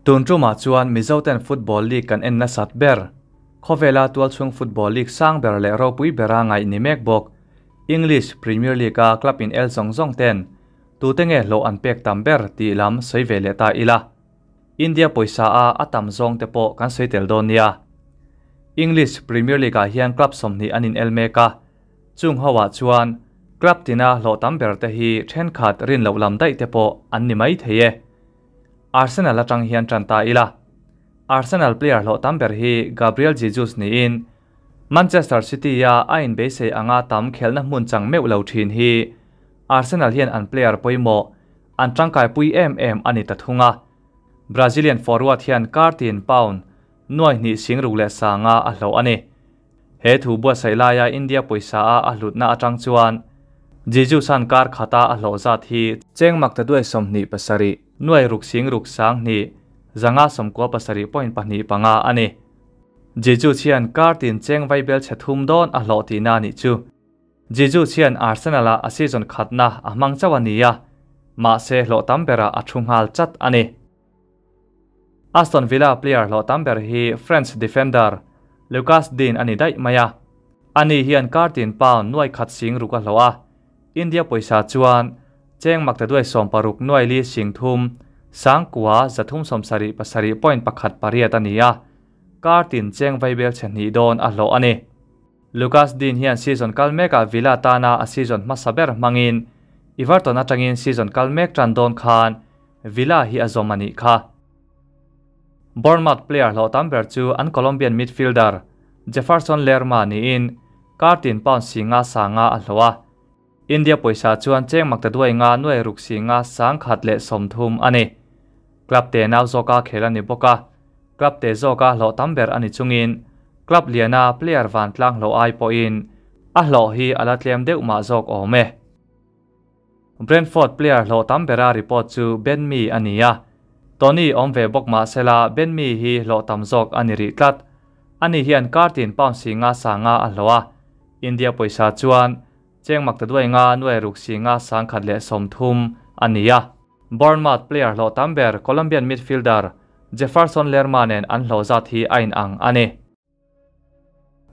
Tun tumah chuan Mizoten Football League kan en nasat ber, khawvela tualchhung Football League sang ber leh ropui bera ngaih ni mek bawk English Premier League a club in el zawng zawng ten tute nge hlawh an pek tam ber tih lam sawi ve leh ta ila. India pawisa a a tam zawng te pawh kan sawi tel dawn nia. English Premier League ah hian club 20 an in el mek a, chung ho ah chuan club tina hlawh tam ber te hi thenkhat rin loh lam daih te pawh an ni mai thei e. Arsenal atang hian tan ta ila. Arsenal player hlawh tam ber hi Gabriel Jesus niin Manchester City a a in beisei anga tam khelna hmun chang meuh lo thin hi Arsenal hian an player pawimawh an tangkai pui em em ani ta thunga. Brazilian forward hian kartin pound nuai hnih sing ruk leh sanga a hlo ani. He thu buatsaih laia India pawisa a a hlutna atang chuan Jesus an kar khata a hlo zat hi cheng mak ta duai 27 nuai ruk sing ruk sang ni zanga 97.25 ani. Jesus hian kartin cheng vaibel chhethum don a hlo ti na ni chu. Jesus hian Arsenal a season khatna a hmang chawania ma se hlo tam bera a thunghal chat ani. Aston Villa player hlo tam ber hi French defender Lucas Dean ani dai maya. Ani hian kartin pound nuai khat sing ruka hloa. India poisa chuan cheng mak ta duai 16 nuai li sing thum sangkua zathum somsari pasari point pakhat pariat ania. Kartin cheng vaibel chhni don a hlo ani. Lucas Dean hian season kalmeka Villa tana a season masaber mangin Everton atangin season kalmek tran don khan Villa hi azomani kha. Bournemouth player hlo tam ber chu an Colombian midfielder Jefferson Lerma ni in kartin pound singa sanga a hloa. India poisa chuan cheng mak ta duai nga nuai ruk singa sang khat le 30 ani. Club te nau zoka khelani boka. Club te zoka hlo tam ber ani chungin club liana player van tlang hlo ai po in a hlo hi ala tlem deuh ma zok ome. Brentford player hlo tam bera report chu Ben Mi ania. Tony omve bok ma sela Ben Mi hi hlo tam zok ani ri tlat. Ani hian kartin pound singa sanga a hloa. India poisa chuan cheng mak ta duai nga nuai ruk singa sang khat le 30 ania. Bournemouth player hlo tam ber Colombian midfielder Jefferson Lerma nen an hlo zat hi ain ang ani.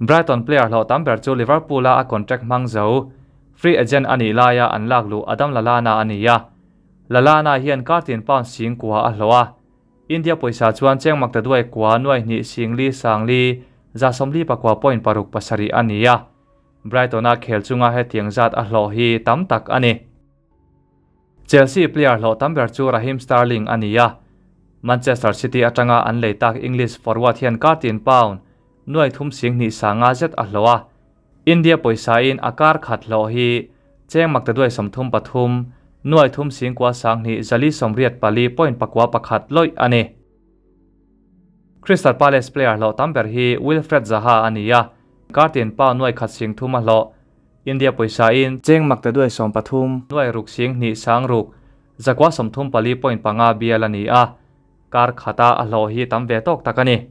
Brighton player hlo tam ber chu Liverpool a contract mang zo free agent ani laia an laklu Adam Lallana ania. Lallana hian kartin pound sing kwa a hloa. India poisa chuan cheng mak ta duai kwa nuai hnih sing li sang li za 40 pakwa point paruk pasari ania. Brighton a khel chunga he tiang zat a hlo hi tam tak ani. Chelsea player hlo tam ber chu Raheem Sterling ania. Manchester City atanga an leitak English forward hian kartin pound nuai thum sing hnih sanga zet a hloa. India poisa in akar khat hlo hi cheng mak ta duai 33 nuai thum sing kwa sang hnih zali 84 point pakwa pakhat loi ani. Crystal Palace player hlo tam ber hi Wilfred Zaha ania. Kartin pound nuai khat sing thum a hlo. India poisa in cheng mak ta duai 33 nuai ruk sing hnih sang ruk zakwa 34 point panga bial ani a. Kar khata a hlo hi tam ve tok tak ani.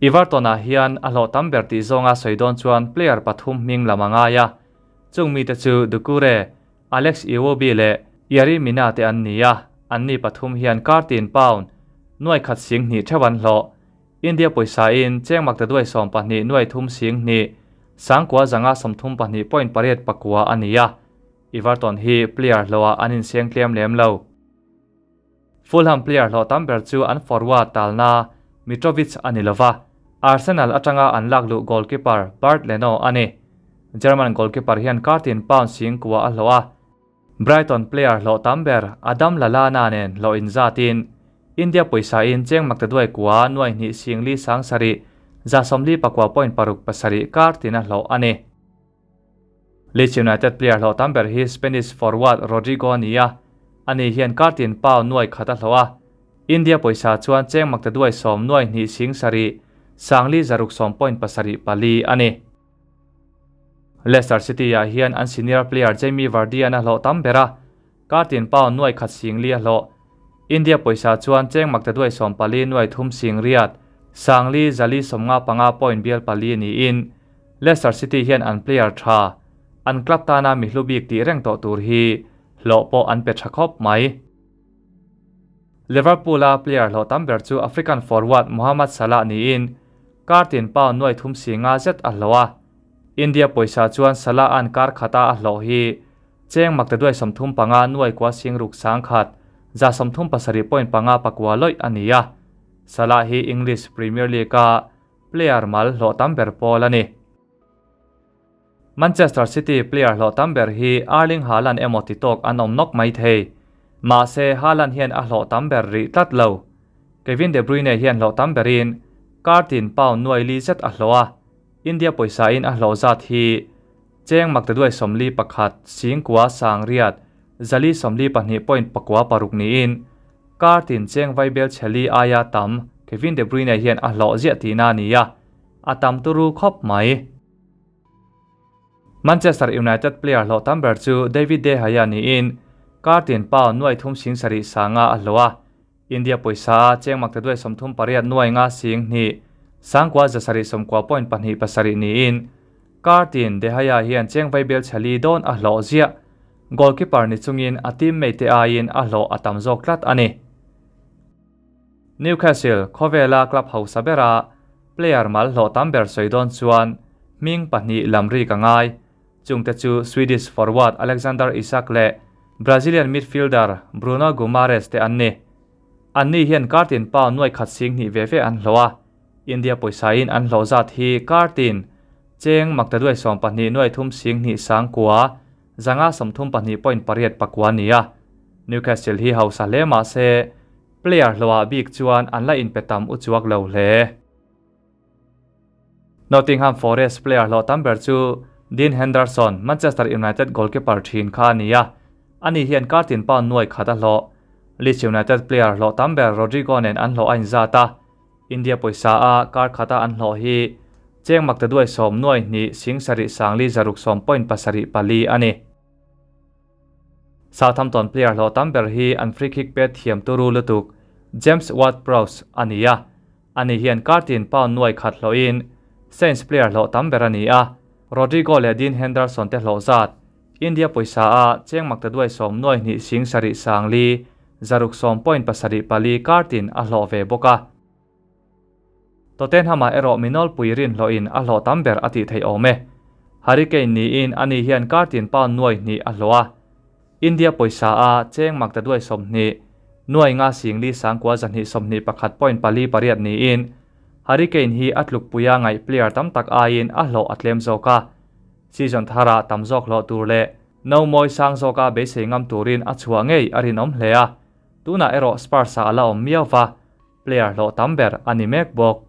Everton a hian a hlo tam ber ti zonga soidon chuan player pathum ming lamanga ya. Chung mi te chu Dukure, Alex Iwobi le Yari Mina te an nia. Anni pathum hian kartin pound nuai khat sing hnih thewan hlo. India poisa in cheng mak ta duai 22 nuai thum sing hnih sangkua zanga 32 point pariat pakua ania. Everton hi player hloa anin seng tlem lem lo. Fulham player hlo tam ber chu an forward talna Mitrovic anilova. Arsenal atanga an laklu goalkeeper Bart Leno ani. German goalkeeper hian kartin pound sing kwa a hloa. Brighton player hlo tam ber Adam Lallana nen hlo in zatin India poisa in cheng mak ta duai kwa nuai hnih sing li sang sari za 40 pakwa point paruk pasari kartin a hlo ani. Leeds United player hlo tam ber hi Spanish forward Rodrigo ania. Ani hian kartin pound nuai khat a hloa. India poisa chuan cheng mak ta duai 10 nuai hnih sing sari sangli zaruk 10 point pasari pali ani. Leicester City a hian an senior player Jamie Vardy an a hlo tam bera. Kartin pound nuai khat sing li a hlo. India poisa chuan cheng mak ta duai 14 nuai thum sing riat sangli zali 55 point bial pali ni in. Leicester City hian an player tha an club tana mi hlubik ti reng to tur hi hlo po an pe thakhop mai. Liverpool-a player hlawh tam ber chu African forward Mohamed Salah niin kartin pound nuai thum si nga zet a hlawh a. India pawisa chuan Salah-a'n kar khata a hlawh hi cheng maktaduai 35 nuai kua sing ruk sang khat 137.5 pakua lawih a ni a. Salah hi English Premier League-a player mal hlawh tam ber pawl a ni. Manchester City player hlawh tam ber hi Erling Haaland emaw ti tawk an awm nawk mai thei. Mahse, Haaland hian a hlawh tam ber rih tlat lo. Kevin De Bruyne hian hlawh tam berin kartin pound nuai li zet a hlawh a, India pawisain a hlawh zat hi cheng maktaduai 41 singkua sangriat 442.96 niin kartin cheng vaibel chheli aia tam Kevin De Bruyne hian a hlawh ziah tihna a ni a, a tam turu khawp mai. Manchester United player hlawh tam ber chu David De Gea niin kartin pound nuai thum sing sarih sanga a hlawh a, India pawisa cheng maktaduai 38 nuai nga sing hnih sangkua 790.27 niin kartin De Gea hian cheng vaibel chheli dawn a hlawh ziah. Goalkeeper ni chungin a teammate te aiin a hlawh a tam zawk tlat a ni. Newcastle khawvela club hausa bera player mal hlawh tam ber sawi dawn chuan hming pahnih lam ri ka ngai. Chungte chu Swedish forward Alexander Isak leh Brazilian midfielder Bruno Guimarães te an ni. Anni hian kartin pound nuai khat sing hnih ve ve an hlawh a. India pawisain an hlawh zat hi kartin cheng maktaduai 12 nuai thum sing hnih sang kua 532.8 pakua ni a. Newcastle hi hausa hle mahse player hlawhah bik chuan an la inpe tam uchuak lo hle. Nottingham Forest player hlawh tam ber chu Dean Henderson, Manchester United goalkeeper thin kha a ni a. Ani hian kartin pound nuai khat a hlawh. Leeds United player hlawh tam ber Rodrigo nen an hlawh a inzat a. India pawisa a kar khata an hlawh hi cheng maktaduai 10 nuai hnih sing sarih sangli zaruk 10.74 a ni. Southampton player hlawh tam ber hi an free kick pet thiam turu lutuk James Ward-Prowse a ni a. Ani hian kartin pound nuai khat hlawhin Saints player hlawh tam ber a ni a. Rodrigo leh Dean Henderson te hlawh zat India pawisa a cheng maktaduai 10 nuai hnih sing sarih sangli zaruk 10.74 kartin a hlawh ve bawk a. Tottenham-ah erawh minol puirin hlawhin a hlawh tam ber a tih theih awm e. Harry Kane niin ani hian kartin pound nuai hnih a hlawh a. India pawisa a cheng maktaduai 20 nuai nga singli sangkua 221.48 niin Harry Kane hi a tlukpuia ngaih player tam tak aiin a hlawh a tlem zawk a. Season thara tam zawk hlawh tur leh no mawi sang zawka beisei ngam turin a chhuah ngei a rinawm hle a. Tunah erawh Spurs-a a la awm miau va, player hlawh tam ber a ni mek bawk.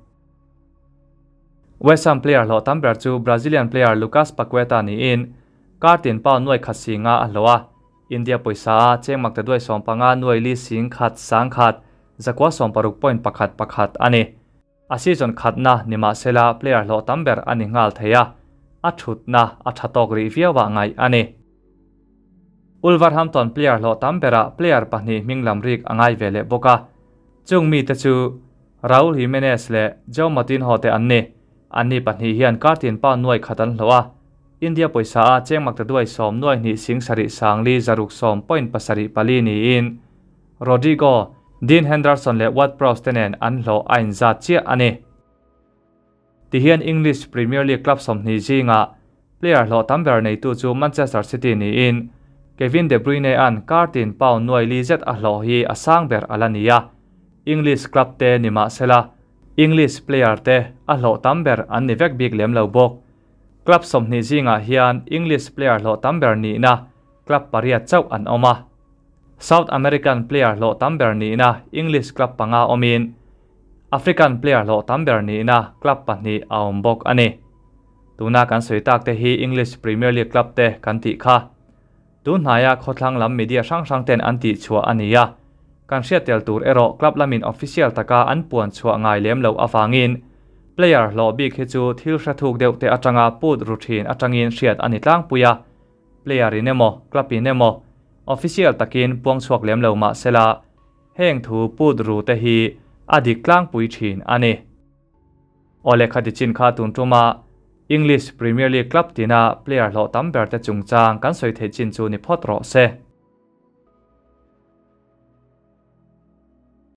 West Ham player hlawh tam ber chu Brazilian player Lucas Paqueta niin kartin pound nuai khat singa a hlawh a. India pawisa a cheng maktaduai 15 nuai li sing khat sang khat 960.11 a ni. A season khatna nima sela player hlawh tam ber a ni nghal thei a. A thutna a tha tawk rih viauah ngaih a ni. Wolverhampton player hlawh tam berah player pahnih hming lam rik a ngai ve leh bawk a. Chung mi te chu Raul Jimenez leh Joe Moutinho te an ni. Anni pahnih hian kartin pound nuai khat an hlawh a. India pawisa a cheng maktaduai 10 nuai hnih sing sarih sangli zaruk 10.74 niin Rodrigo, Dean Henderson leh Ward-Prowse te nen an hlawh a inzat chiah a ni. Tihian English Premier League club 20 zinga player hlawh tam ber neitu chu Manchester City niin Kevin De Bruyne an kartin pound nuai li zet a hlawh hi a sang ber a la ni a. English club te ni mahsela English player te a hlawh tam ber an ni vek bik lem lo bawk. Club 20 zinga hian English player hlawh tam ber nihna club pariat chauh an awm a. South American player hlawh tam ber nihna English club panga awmin African player hlawh tam ber nihna club pahnih a awm bawk a ni. Tuna kan sawi tak te hi English Premier League club te kan tih kha. Tun hnaia khawthlang lam media hrang hrang ten an tih chhuah a ni a. Kan hriat tel tur erawh club lamin official taka an puan chhuah ngai lem lo awangin player hlawh bik hi chu thil hre thuk deuh te atanga put ru thin atangin hriat a ni tlangpui a. Player in emaw club in emaw official takin puang chhuak lem lo mahsela heng thu put ru te hi a dik tlangpui thin a ni. Awle khati chin kha tun tuma English Premier League club tina player hlawh tam ber te chungchang kan sawi theih chin chu ni phawt rawh se.